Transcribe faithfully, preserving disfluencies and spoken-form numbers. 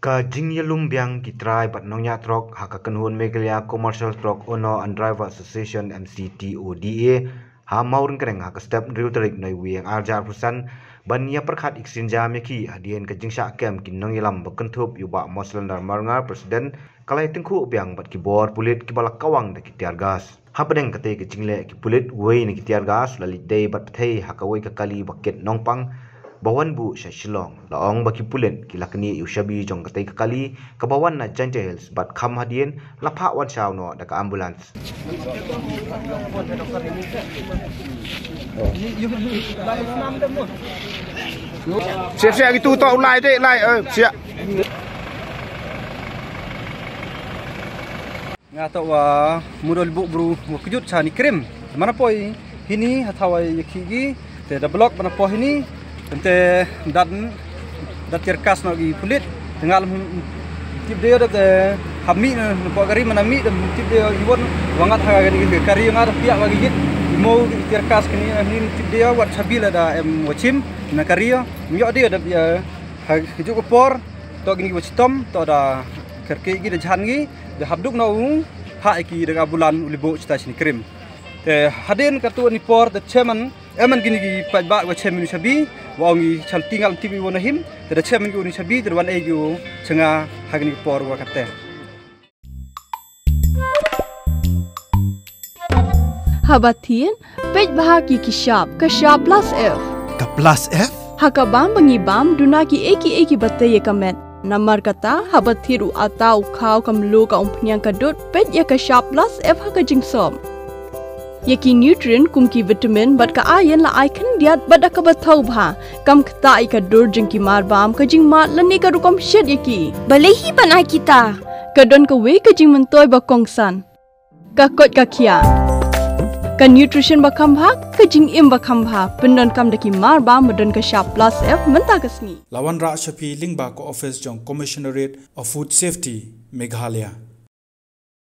Ka jingïalum biang ki trai bad nongñiah trok ha ka kynhun Meghalaya Commercial Truck Owner and Driver Association, M C T O D A, ha Mawryngkneng ha ka step hynriew tarik Naiwieng ar hajar arphew san, ban ïa pyrkhat exchange jam ïa ki hadien ka jingshah kem ki nongïalam ba kynthup ïa u Bah Mosleneddar Marngar, President, ka la ïa tyngkhuh biang bad ki bor pulit kiba la kawang da ki tear gas. Hapdeng katei ka jingleh ki pulit, uwei na ki tear gas u la leit dei bad pyrthei ha kawei ka kali ba kit nongpang ba wan buh sha Shillong. La ong ba ki pulit ki la knieh ïa u shabi jong katei ka kali kaba wan na Jaintia Hills bad kham hadien la phah wan shaw noh da ka ambulance. Siap, siap, gitu, tok, lai deh, lai, eh, siap. Nga toh wa mudol buk bru wa kjut cha ni krim. Mana poi hini ha thaw ïa ki gi te da block mana poi hini. Te dat dat tear gas noh ki pulit. Te nga lem tip dei da te hap mih na poi kari mana mih da tip dei i won wa ngat ha ka ni kari nga da piak wa ki git. Mo ki tear gas kini ni tip dei wat chabil da em wa chim na kari. Ngi ïoh dei da ha kjut ka por toh kini wa chitom toh da kyrkieh ki da jhan ki. Da hap duk na u ha ki da ka bulan u libo chita chini krim. Te hadien ka tu ni por da chairman, eh, man kini ki paidbah wa chairman u shabi wa ong i chal tingal tibi wa na him. Te da chairman ki u ni shabi te da wan ei ki u changa ha kini ki por wa kate. Haba thin, peit bha ki ki shap, ka shap plus F. Ka plus F? Ha ka bam ba ngi bam, duna ki ei ki ei ki ba tei ïa ka met. Namar kata, haba thied u ata u khaw ka mluh ka umphniang ka dud, peit ïa ka shap plus F ha ka jingsop. Ïa ki nutrient kum ki vitamin bad ka iron la ai khyndiat bad da kaba thaw bha. Kam ktah ïa ka dur jong ki mar bam, ka jingmad lane ka rukom shet ïa ki. Balei hi ban ai kita? Ka don kawei ka jingmyntoi ba kongsan. Ka koit ka khiah. Ka nutrition ba kham bha, ka jingim ba kham bha. Pyndonkam da ki mar bam ba don ka shap plus F mynta ka sngi. La wanrah sha phi lyngba ka office jong Commissionerate of Food Safety, Meghalaya.